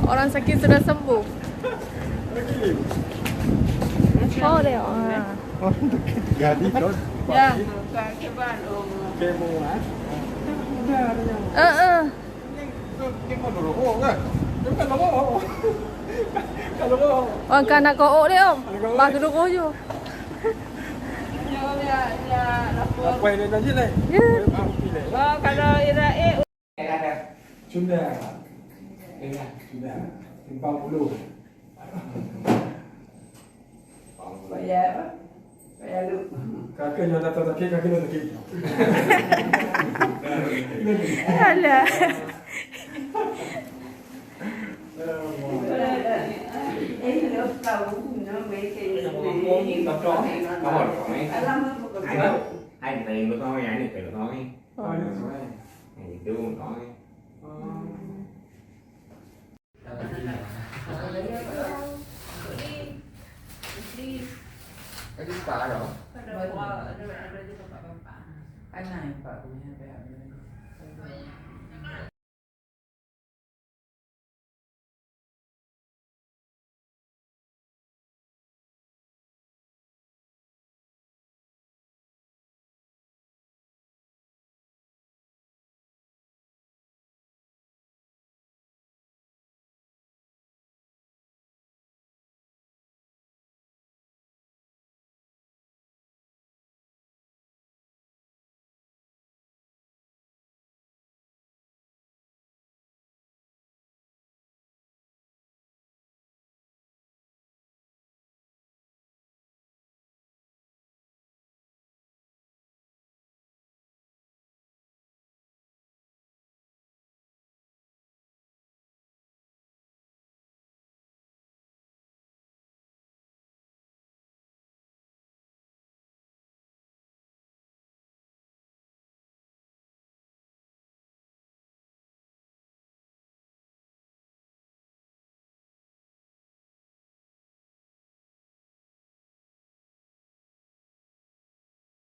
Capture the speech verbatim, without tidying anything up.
Orang sakit sudah sembuh. Oh, dia. Ah. Jadi, kau. Ya. Kemo, ah. Dah, dah. Eh, eh. Kemo dulu, oh, kan? Dia bukan lama. Kalau mau. Orang kan nak kook dia, Om. Nak kook. Bah kedua koyo. Apa yang dia janji, leh? Ya. Apa yang dia janji, leh? Oh, kalau Ira, eh, Sunda. Ya, Sunda. Simpang Puluh. Paya apa? Paya lu. Kakak yang datang sakit, kakak yang sakit. Alah. Eh, lo tahu, no, mereka ini. Alam apa kau? Hai, hai, hai, lo tahu ya, ini lo tahu ni. Oh, ini tahu. Hai, itu tahu ni.